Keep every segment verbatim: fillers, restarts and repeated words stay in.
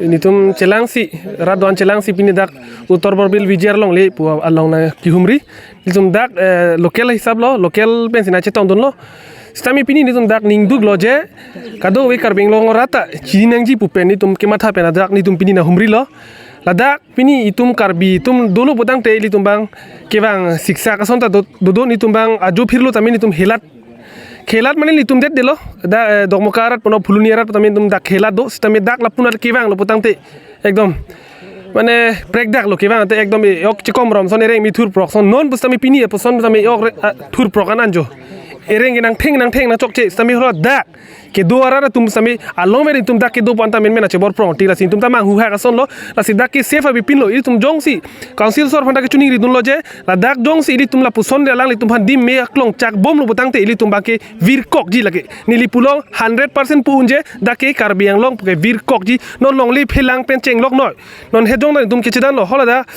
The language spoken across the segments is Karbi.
Netum chelangsi, rat do-an chelangsi pini dak Uttar Borbil V G R alongle pu along nangkehumri. Netum dak, eh, local hisap lo, local pensi nangchetongdunlo. Sitame pini netum dak ningduklo je, kadokave Karbi Anglong arat ta chini nangji pu pen netum kematha pen dak netum pini nanghumrilo. Ladak pini itum Karbi atum dolo putangte ilitum abang kevang siksak ason ta do, dodo, netum abang ajo phirlo tame netum helat. Helat mane netum det delo. Dak, eh, Dokmoka arat punon Phuloni arat tame netum dak helat do. Sitame dak lapu-an kevanglo putangte ekdom mane prekdaklo kevang te ekdom e-ok chekomrom ason, ereng methur prok ason. Non pusitame pini apuson tame e-ok re-, ah, thur prok an anjo. Ereng ke nangtheng nangtheng nangchokche sitame holo dak kedo arat atum sitame along veri netum dak kedo pon ta menmen achebor prong ti, lasi netum ta manghuhak asonlo. Lasi dak ke safe abi pinlo, itum jongsi Council asor aphan dak kechiningridunlo je, ladak jongsi ilitum lapuson de alanglitum aphan adim me aklong chakbomlo putangte ilitum abang ke virkokji lake. Neli pulo hundred percent pu unje, dak ke Karbi Anglong ke virkokji. Non longle phelang pen chenglok noi. Non hejong ta netum kechedanlo, hala dak,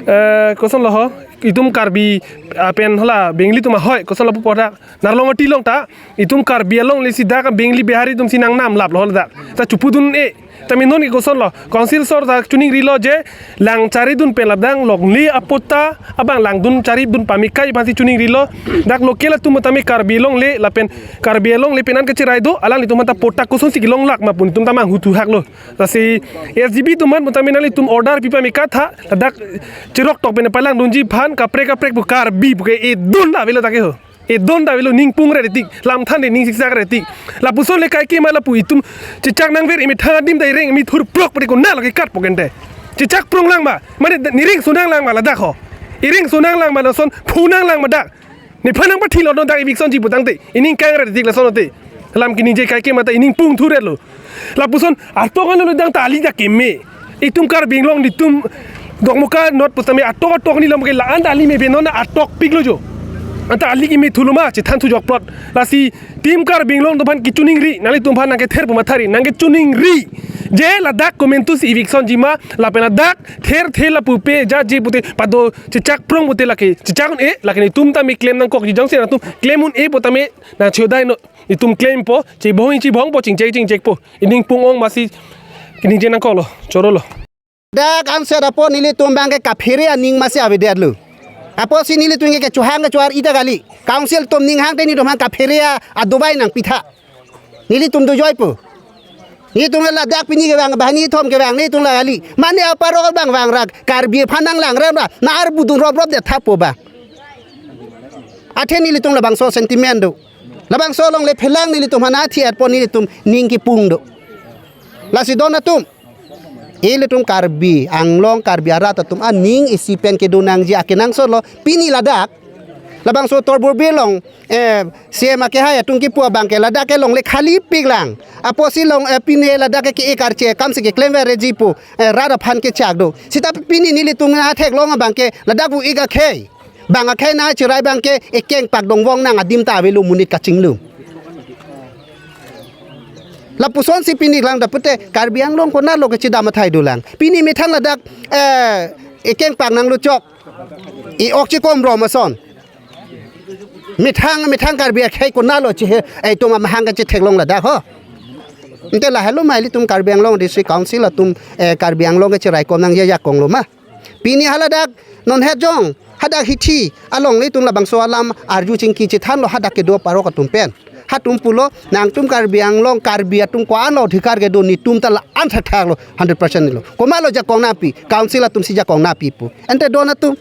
eh, kosonlo ho, itum Karbi, ah, pen hala Bengali atum ahoi, kosonlo pu dak Narlong Ati along ta itum Karbi alongle si dak Bengali Bihari atum si nangnamlaplo hala dak. Ta chepudun-e. Tame non ke kosonlo, Council asor ta chiningrilo je lang charidun pen labang longle apatta abang langdun charidun pame kai aphansi chiningrilo. Dak local atum tame Karbi alongle lapen Karbi alongle pen an kacherai do, alanglitum ta patta kosonsi kelonglak ma pu netum ta manghuthuhaklo. Lasi S G B atum aphan tame nanglitum order pi pame katha, ladak cherok tok pen palangdunji aphan kaprek kaprek pu Karbi pu ke edon ta avelo dak ke ho. Edon ta avelo, ning pung re tik, lam than de ning siksak re tik. Lapuson le kaike ma lapu itum chechak nangver, emethang adim ta ereng methur prok pari konatlo kekat po kente. Chechak prong lang ma, mane nereng sonang lang ma ladak ho. Ereng sonang lang ma lason phunang lang ma dak. Nephan nangpathilo non dak evictionji putangte. Ining kang re tik lason te. Lam kiningje kaike ma ta ining pung thurelo. Lapuson atok anlo dang ta ali dak keme. Itum Karbi Anglong netum Dokmoka North putame atok atok ni lam ke la-an ta ali me benon atok piklo jo. Anta ali keme thulo ma chethan thujok plot. Lasi itum Karbi Anglong atum aphan kechiningri, nanglitum aphan nangkether pu mathari, nangkechiningri. Je ladak komantusi evictionji ma, lapen ladak therthe lapu pe jaje pute pado chechak prong pute lake chechak un-e, lake netum tame claim nangkokji, jongsi netum claim un-e putame nangchodai no. Itum claim po, chibong chibong po, chingchek chingchek po. Ining pung ong masi kiningje nangkoklo, chorolo. Dak anset apot nelitum abang ke kaphere aning masi avedetlo. Apotsi nelitum ke kechohang kechohar ida kali. Council atum ning hangte netum aphan kaphere adobai nangpitha. Nelitum dojoi po. Netum ladak pini kevang, banghini kethom kevang, netum la kali. Mane aparok abang vang ra, Karbi aphan nanglang ra, na arbudun rop rop det tha po ba. Athe nelitum labangso sentiment do. Labangso alongle phelang nelitum aphan athi-et pon nelitum ning kepung do. Lasi don atum, ilitum Karbi Anglong, Karbi arat atum aning isi pen kedo nangji akenangsot lo. Pini ladak labangso Uttar Borbil along, eh, C M akehai atum kipu abang ke ladak ke longle khali piklang. Apotsi long, eh, pine ladak ke ke-ik arche kamsi keklem verji pu, eh, rat aphan kechak do. Sita pini nelitum atheklong abang ke ladak vo-ik akhei. Bang akhei nangcherai abang ke ekeng pak dongvong nang adim ta avelo monit kachinglum. Lapusonsi pini lang da pute Karbi Anglong konatlo kechedam athai dolang. Pini methang ladak, eh, ekeng pak nangluchok, e-ok chekomrom ason. Methang, methang Karbi akhei konatlo chehe, eh, itum amahang kachetheklong ladak ho. Ante lahelo ma ilitum Karbi Anglong District Council atum, eh, Karbi Anglong kacheraikom nangji ajakong lo ma. Pini haladak non hejong hadak hithi alongle itum labangso alam arju chingki chethanlo hadak kedo aparok atum pen. Hatum pulo nangtum Karbi Anglong Karbi atum ko-anlo adhikar kedo, netum ta la-an thakthaklo hundred percent lo. Komatlo jakong nangpi, council atumsi jakong nangpi pu. Ante don atum.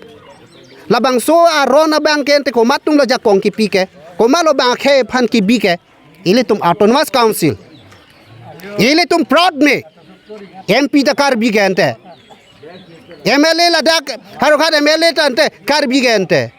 Labangso aron abang ke ante komat atumlo jakong kipi ke. Komatlo bang akhei aphan kibi ke. Ilitum Autonomous Council. Ilitum proud me. M P ta Karbi ke ante. M L A ladak Howraghat M L A ta ante Karbi ke ante.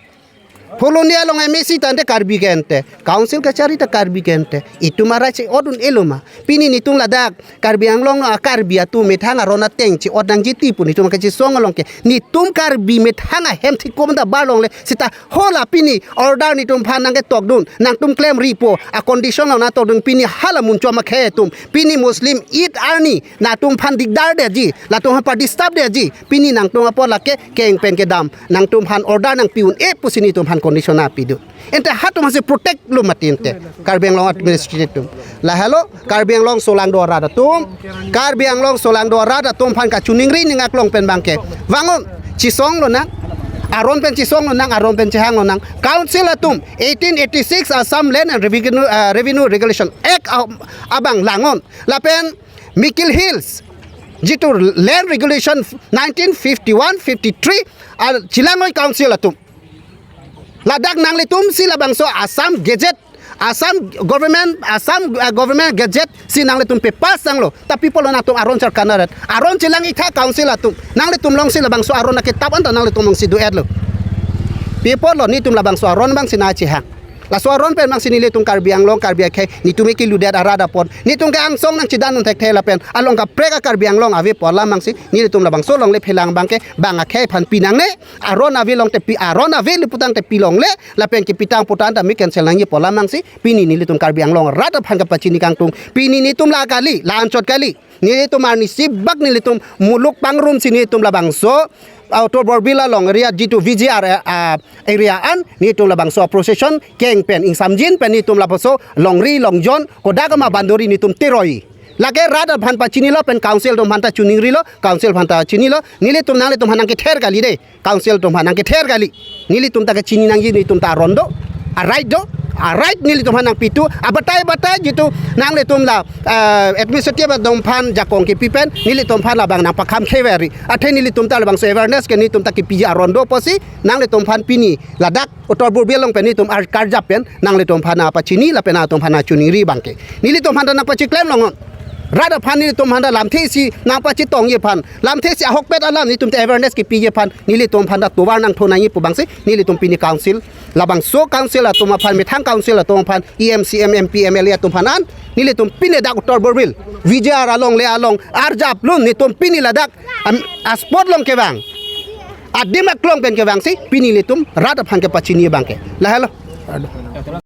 Phuloni along M A C ta ante Karbi ke ante. Council kachari ta Karbi ke ante. Itum arai che-ot un-elo ma. Pini netum ladak Karbi Anglong lo a-Karbi atum methang aron ateng che-ot nangji ti pu netum kachesong along ke. Netum Karbi methang ahem thik komda bar longle sita hala pini order netum aphan nangketokdun, nangtum klemri po, a-condition lo nangtokdun pini hala munchom akhei atum, pini Muslim Eid arni, nangtum aphan dikdar detji, nangtum aphan disturb detji, pini nangtum apot lake keng pen kedam, nangtum aphan order nangpi un-e pusi netum aphan condition apidu. Ante hatum hasi protect lo mati ante Karbi Anglong administrative atum. Lahelo Karbi Anglong solangdo arat atum, Karbi Anglong solangdo arat atum aphan kachiningri ning aklong pen abangke. Vangon, chisong lonang, aron pen chisong lonang, aron pen chehang lonang. Council atum eighteen eighty-six Assam Land and Revenue, uh, Revenue Regulation Act, uh, abang langon. Lapen Mikir Hills jitu Land Regulation nineteen fifty-one fifty-three, uh, chelang noi council atum. Ladak nanglitum si labangso Assam Gazette, Assam government, Assam, uh, government gazette si nanglitum pe-pass tanglo. Ta pi apotlo nangtum aron charkanaret? Aron chelang itha council atum. Nanglitum along si labangso aron aketap anta nanglitum along si do-etlo. Pi apotlo netum labangso aron abang si nangchehang? Laso aron pen abang si nelitum Karbi Anglong, Karbi akhei, netum keludet arat apot, netum ke angsong nangchedan un thekthe lapen along kaprek a-Karbi Anglong ave pu alam abang si nelitum labangso longle phelang abangke bang akhei aphan pi nangne. Aron ave longte pi, aron ave liputangte pi longle, lapen kepitang putangta mi cancel nangji pu alam abang si pini nelitum Karbi Anglong arat aphan kapachini kangtung. Pini netum la kali, la anchot kali. Nelitum arnisi bak nelitum muluk pangrum si nelitum labangso, uh, Outer Borbil along area jitu V G R, uh, area an, netum labangso procession keng pen ingsamjin pen netum labangso longri longjon kodak ama bandori netum teroi. Lake rat aphan pachinilo pen council atum aphanta chiningrilo, council aphanta chinilo, nelitum nanglitum aphan nangkether kali de. Council atum aphan nangkether kali. Nelitum ta kachini nangji, netum ta aron do, a-right do, a-right nelitum aphan nangpitu, abatai batai jitu nanglitum la, eh, administrative atum aphan jakong kepi pen nelitum aphan labang nangpakham kheveri. Athe nelitum ta labangso awareness ke netum ta kepiji aron do pusi nanglitum aphan pini ladak Outer Borbil along pen netum ar karjap pen nanglitum aphan nangpachini lapen nangtum aphan nangchiningri abangke. Nelitum aphanta nangpachiklem longon. Rat aphan nelitum aphanta lamthe isi nangpachitongji aphan, lamthe isi ahokpet alam netum ta awareness kepiji aphan nelitum aphanta tovar nangthu nangji pu abang si nelitum pini council, labangso council atum aphan, methang council atum aphan, E M, C M, M P, M L A atum aphan an, nelitum pini dak Outer Borbil V G R along le along arjap lun netum pini ladak, am, a-spot along kevang, adim aklong pen kevang si pini nelitum rat aphan kepachini abangke. Lahelo.